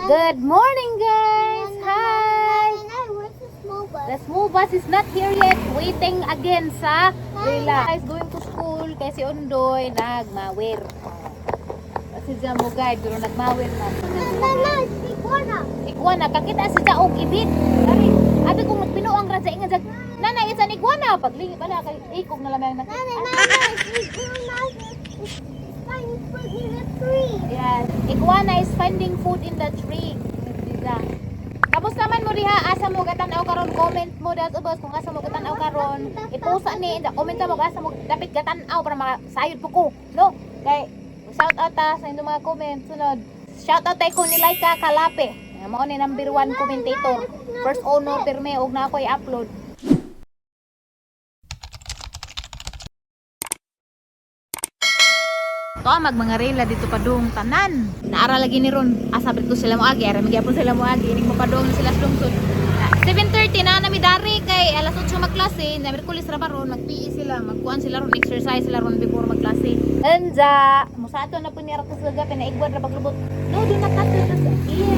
Good morning, guys! Hi! Nanay, where's the small bus? The small bus is not here yet. Waiting again sa Rila. Guys, going to school kay si Undoy nagmawir. Kasi siya mo guide, pero nagmawir na. Nanay, iguana. Iguana, kakita si og ibit. Dari, abi kung nagpinuang ra sa inga jag. Nanay, isa ni iguana. Paglingi pala kay ikog na lamang nakita. Nanay, nanay, iguana is finding food in the tree. Yes. Iguana is finding food in the tree. Diba? Kamusta man mo diha? Asa mo gatan-aw karon? Comment mo das ubos kung asa mo gatan-aw karon. Ipusa ni, inda comment mo asa mo dapit gatan-aw para makasayod po ko, no? Kay shout out ta sa inyong mga comment sunod. Shout out tay ko ni Laika Kalape. Mao ni number one commentator. First honor pirme og na ako i-upload. To mag mga rela dito padung tanan. Naara lagi ni ron. Asa ko sila moagi, ara magyapon sila moagi ining mapadung sila sa lungsod. 7:30 na nami dari kay alas 8 magklase, na Merkulis ra pa ron, mag-PE sila, magkuan sila ron, exercise sila ron before magklase. Enza, musato na po ni Arcos Gaga pinaigwad ra paglubot. No, do not touch it. Ew.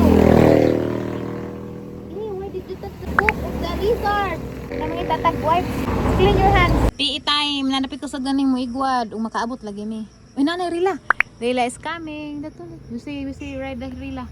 Ew, why did you touch the poop of the lizard? Kaming itatag wipes. Clean your hands. PE time, nanapit ko sa ganing mo igwad ug makaabot lagi mi. Uy, nanay Rila. Rila is coming. Dato. You see, right there, Rila.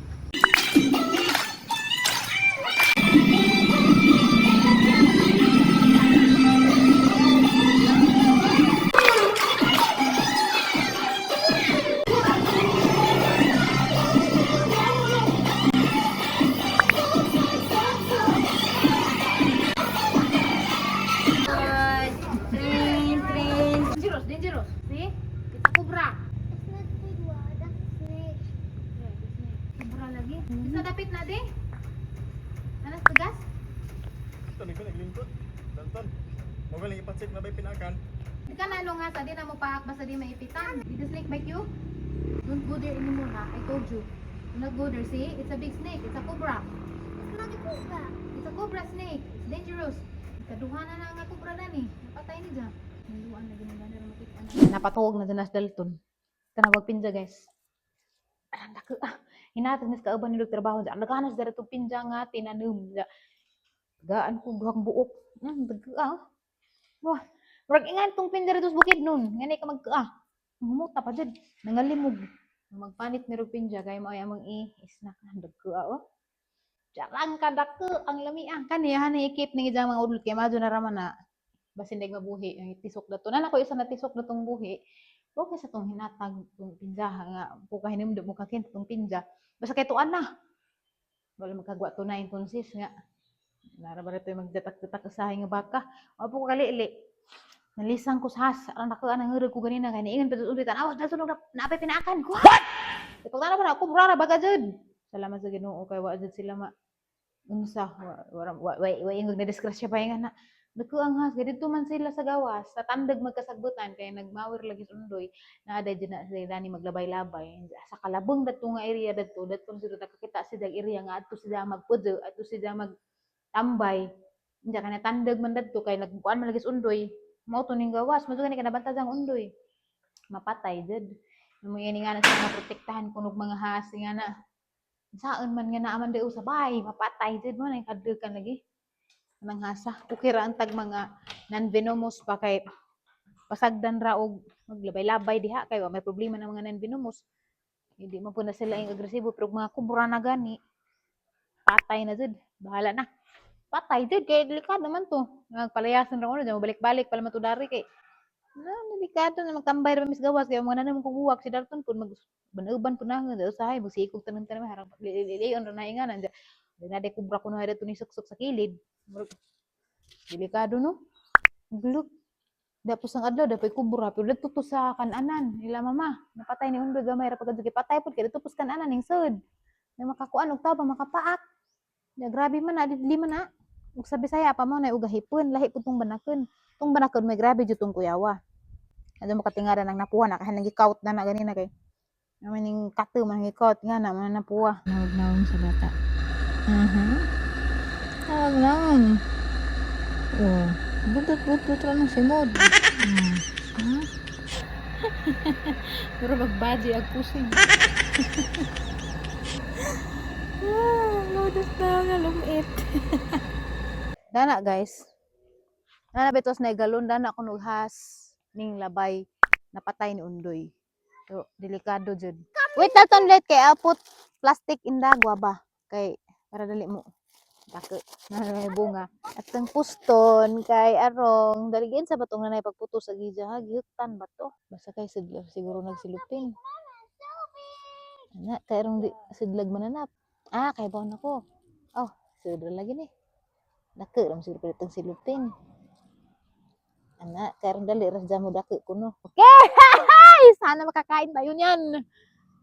Train, train. Dangerous, dangerous. See? It's a cobra. It's not iguana, that's snake. Cobra lagi. Isa dapit na di. Anas tugas? Ito, naglingkod. Dalton. Magaling ipatsik na ba'y pinakan? Di ka na ano nga sa di na mo paak basta di maipitan. Did the snake bite you? Don't go there anymore ha. I told you. Do not go there. See? It's a big snake. It's a cobra. It's not a cobra. It's a cobra snake. It's dangerous. Kaduha na na nga cobra na ni. Napatay ni dyan. Nanduan na ganun ganun makita na. Napatuog na dyan as Dalton. Tanawag pinja, guys. Ang dako ah. Hinatag nas kauban ni trabaho dyan. Naghanas dara tong pinja nga tinanom. Gaan ko duhang buok. Dako ah. Wah, murag ingan tong pinja dito sa bukid nun. Ngani ka magka ah. Humuta pa jud. Nangalimog. Magpanit ni rog pinja kay mo ay among i-snack na dako ah. Oh. Jarang kadako ang lami ah. Kani han ikip ni ijang mga udlot kay madyo na raman na basin dag mabuhi ang tisok dato. Na ko isa na tisok datong buhi. Okay sa tong hinatag tong pinja nga po ka hinumdum mo kakin tong pinja. Basta kay tuan na. Wala magkagwa to na intonsis nga. Nara ba rito yung magdatak-datak usahay nga baka. Wa po ko kalili. Nalisang ko sa has. Ang nako ang ngurog ko ganina kay niingon pa ulit. Awas na sunog na naapay pinaakan. What? Ipagtanaw pa na ako murara baga jud. Salamat sa Ginoo kay wa jud sila ma unsa wa wa wa, wa, wa ingog na disgrasya pa nga na. Dako ang has kay didto man sila sa gawas sa tandag magkasagbutan kay nagmawir lagi sa undoy na aday dyan na sila ni maglabay-labay sa kalabong dadto nga area dadto dadto sila nakakita sila area nga adto sila magpudyo adto sila magtambay. Hindi ka natandag man dadto kay nagkuan man lagi sa undoy mao to ning gawas mo gani ka nabantay ang undoy mapatay jud. Mo ini nga na sa protektahan kunog mga has nga na saan man nga naaman daw sa bay mapatay jud mo na kadlukan lagi nang hasa. Okay ra ang tag mga non-venomous pa kay pasagdan ra og maglabay-labay diha kay wa may problema ng mga non-venomous. Hindi man po na sila yung agresibo pero mga kubra na gani patay na jud, bahala na. Patay jud kay delikado man to. Nagpalayasan ra kuno balik-balik pala matudari kay na delikado na magtambay ra mis gawas kay mga nanam kong buwak si Dalton pud mag banuban pud na nga usahay magsikog tanan tanan harang lilion ra na inga na na de kubra kuno hay ni suksok sa kilid. Murag, delikado no. Gluk. Dapos ang adlaw dapat kubra pero didto to sa kananan nila mama. Napatay ni Undoy gamay ra pagka patay pud kay didto pud sa kananan ning sud. Na makakuan og tao pa makapaak. Ya grabe man na didli man na. Ug sa Bisaya pa mo na uga hipon lahi pud tong banakon. Tong banakon may grabe jud tong kuyawa. Ano mo katingara nang napuha na kahan nagikaut na na ganina kay. Naman ning kato man gikaut nga na man napuha. Nawag-nawong sa bata. Nawag-nawong. Oh, budot-budot ra nang simod. Pero magbaji ang kusing. Basta nga lumit. Dana, guys. Dana betos na galon dana kuno has ning labay napatay ni Undoy. So delikado jud. Wait, Dalton, let kay I put plastic in the guaba kay para dali mo. Dako na may bunga. At ang puston kay arong daligin sa batong nanay pagputo sa gija ha, gihuktan ba to? Basta kay sidlag siguro nagsilupin. Ana kay arong di, sidlag mananap. Ah, kay baon ako. Oh, sudra lagi ni. Dako ram siguro palitang silupin. Ana, kay arong dali ras mo dako kuno. Okay! Sana makakain tayo niyan.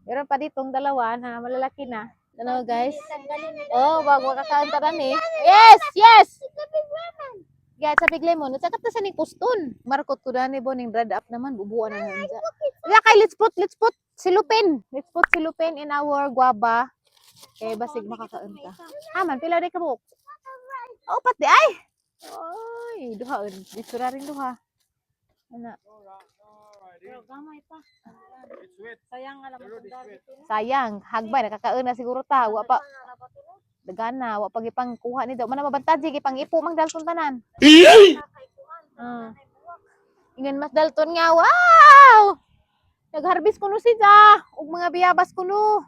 Meron pa ditong dalawa na malalaki na. Ano, guys? Oh, wag makakain ta eh. Yes. It's a big lemon. Yeah, it's a big lemon. At saka ta sa ning kuston. Markot ko dani bo ning dried up naman bubuan na nandiya. Yeah, kay let's put silupin. Let's put silupin in our guava. Kay basig makakaon ka. Aman pila day ka buok? Oh, pati ay. Oy, duha dito ra rin duha. Ana, Pero gamay pa. It's wet. Sayang nga lang The road is matundar wet. dito. Sayang, hagbay nakakaon na siguro ta. Wa pa dagana, wa pa gipang kuha ni daw. Man mabantadji gipang ipo mang Dalton tanan. Ah. Ingan Mas Dalton nga, wow! Nagharvest kuno siya ug mga biyabas kuno.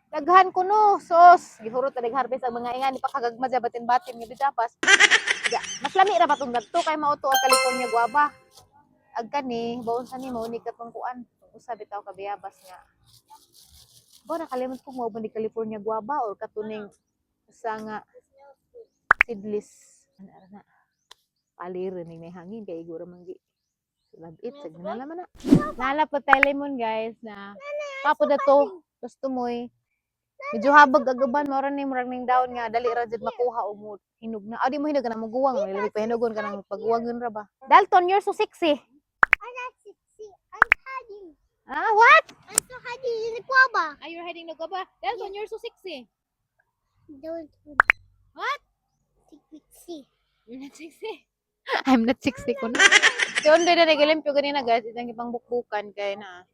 Daghan kuno, sos. Gihurot na nagharvest ang mga ingan, di pa kagagma dya batin-batin nga biyabas. Ya, mas lami ra ba tong gadto kay mao to ang California guava. Ag kani, baon sa ni mao ni katong kuan. Usa bitaw ka biyabas nga. Bo nakalimot ko mao ba ni California guava or katuning usa nga seedless. Ana ra na. Palir ning may hangin kay iguro man gi. Labit sa ginala man na. Nala po tayo lemon, guys, na papo na to. Gusto mo'y medyo habag agaban mao ra ni murag ning daon nga dali ra jud makuha og mo hinog na. Ah, di mo hinog na mo guwang, labi pa hinugon ka nang pagguwangon ra ba. Dalton, you're so sexy. I'm not sexy. I'm hiding. Ah, what? I'm so hiding in the guava. Ah, you're hiding the guava. Dalton, you're so sexy. Don't What? Sexy. You're not sexy. I'm not sexy ko na. Si Ondoy na nagalimpyo ganina, guys, itang ipang bukbukan kay na.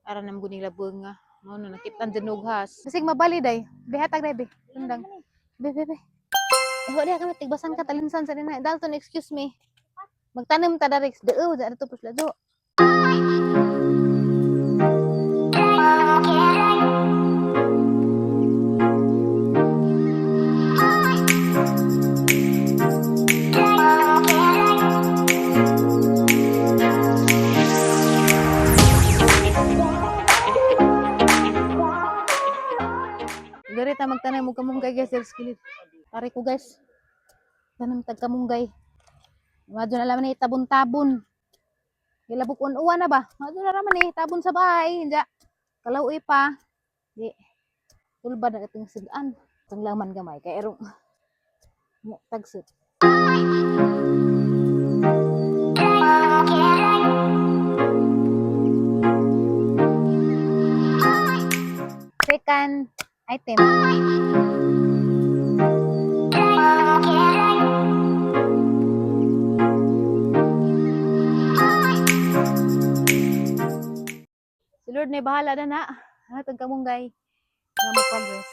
Aran nam guning labong nga. Mao na nakita ang dinughas. Basig mabali day. Bihatag day be. Tundang. Be be be. Eh wala ka tigbasan ka talinsan sa nina. Dalton, excuse me. Magtanim ta darek. Deo, da to pusla do. Diri ta magtanim og kamunggay, guys, diri sa kilid. Pare ko, guys. Tanim tag kamunggay. Madyo na laman ni tabon-tabon. Gilabok uwan na ba? Madyo na raman ni tabon sa bahay. Hinja. Kalaw pa. Di. Tulba na kating sudan. Itong laman gamay kay erong mo tagsit. Second item. Si Lord na bahala na na. Hatag kamunggay nga mo-progress.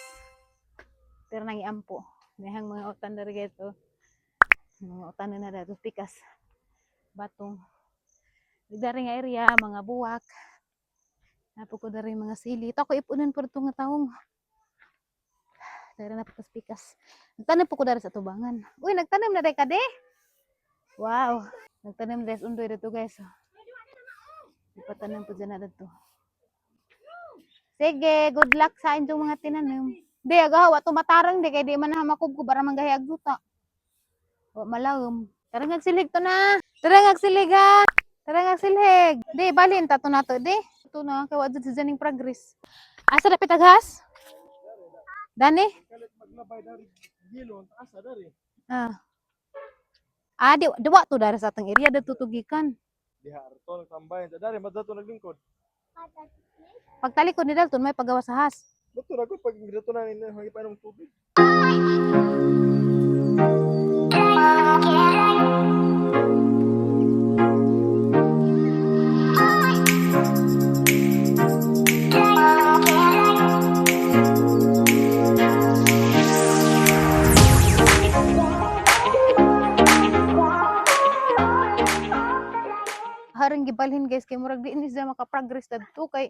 Pero nang iampo. Nehang mga utan na guys. Oh. Mga utan na na dito pikas. Batong. Dari nga area, mga buwak. Napo ko dari mga sili. Ito ako ipunan po ito nga taong. Dari na po pikas. Nagtanim po ko dari sa tubangan. Uy, nagtanim na dari ka de. Wow. Nagtanim dari sa undoy dito, guys. Oh. Ipatanim po dyan na dito. Sige, good luck sa inyong mga tinanim. Di, agaw, tumatarang di, kay di man na makubko para manggahiyag duta. Wa malawom. Tara ngagsilig to na. Tara ngagsilig ha. Tara ngagsilhig. Di, balin ta to na to, di. Ito na, kay wa jud si Janing progress. Asa dapit aghas? Dani? Kalit maglabay dari gilo ang taas dari. Ah. Ah, di, duwa to dari sa atong area dito tugikan. Diha arto nagtambayan sa dari madato naglingkod. Pagtalikod ni Dalton may pagawa sa has. Dato ra ko pag dato na ninyo hangi pa ng tubig. balhin, guys, kay murag di ni siya maka-progress dadto kay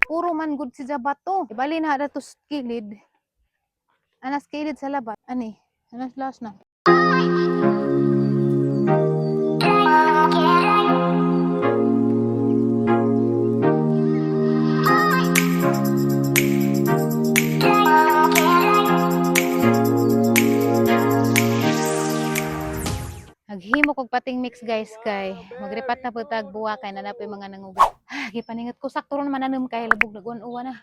puro man gud siya bato. Ibali na dato sa kilid. Anas kilid sa labat. Ani, anas last na. Naghimo kog pating mix, guys, kay magripat na pud tag buwa kay nanapay mga nangugat. Ah, gipaningot ko sakto ron mananom kay labog nag-uwan na.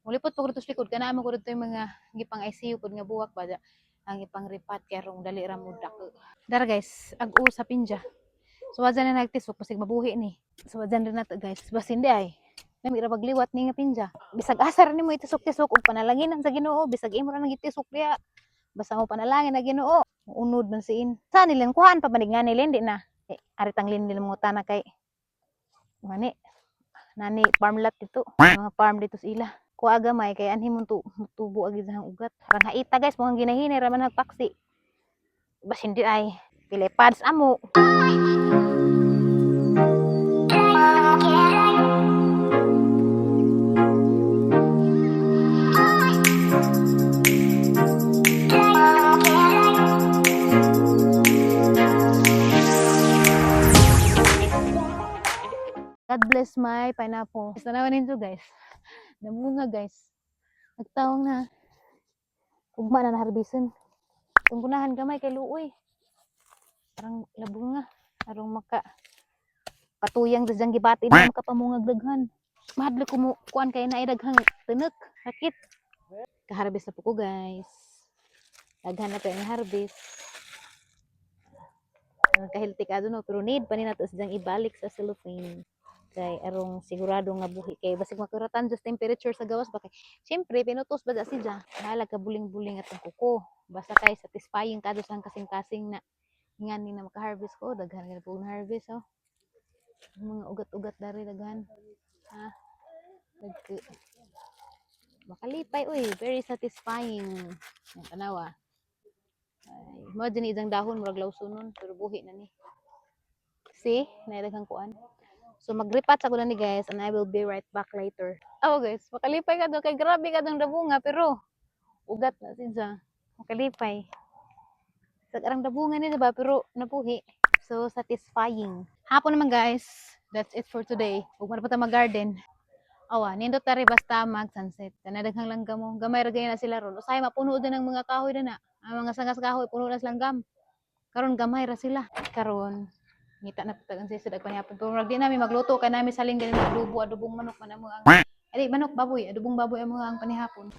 Mulipot pa ko dito sa likod kana mo ko dito yung mga gipang ICU pud nga buwak ba da, ang ipang ripat kay rong dali ra mo dako. Dara, guys, ag-o sa pinja. So wadyan na nagtisok pasig mabuhi ni. So wadyan rin nato, guys. Basin di ay. Nami ra pagliwat ni nga pinja. Bisag asa ra nimo itisok-tisok og panalanginan sa Ginoo, bisag imo ra nang gitisok diha. Basta mo panalangin na Ginoo. Unod man siin. Sa nilen kuhaan pa banig nga nilen di na. Eh, aritang lin nila mga tana kay ngani nani farm lot dito. Mga farm dito sa ila. Kuha gamay kay anhi mo tubo agi sa ugat. Parang haita, guys, mukhang ginahinay ra man nagpaksi. Basin di ay pili pads amo. God bless my pineapple. Tanawan ninyo, guys. Namunga, guys. Nagtawang na. Ugma na naharbison. Tunggunahan gamay kay luoy. Parang labong nga. Arong maka katuyang sa diyang gibati na makapamungag daghan. Mahadlo ko mo kuan kay na daghang tinik. Sakit. Kaharbis na po ko, guys. Daghan na pa ang harvest. Ang kahilti ka no, pero need pa ni nato sa ibalik sa cellophane kay arong sigurado nga buhi kay basig makuratan just temperature sa gawas ba kay syempre pinutos ba da siya bahala ka buling-buling atong kuko basta kay satisfying ka sa kasing-kasing na ngani na maka-harvest ko daghan nga po na harvest, oh. Ang mga ugat-ugat dari daghan ha. Nag makalipay uy, very satisfying. Yan, tanawa. Ay mo din idang dahon murag lawsunon pero buhi na ni. See, naidaghan kuan. So magripat sa ko na ni, guys, and I will be right back later. Oh guys, makalipay ka do kay grabe ka dong dabunga pero ugat na siya. Makalipay. Sa arang dabunga ni diba pero nabuhi. So satisfying. Hapon naman, guys. That's it for today. Ug man pa ta mag-garden. Awa, nindot tari basta mag sunset. Tanadaghang lang gamo. Gamay ra gaya na sila ron. Usahay mapuno din ang mga kahoy na na. Ang mga sangas kahoy puno na silang gam. Karon gamay ra sila. Karon ngita na putagan sa isda panihapon. Pero murag di nami magluto kay nami saling ganin adobo, adobong manok man amo ang. Adi manok baboy, adobong baboy amo ang panihapon.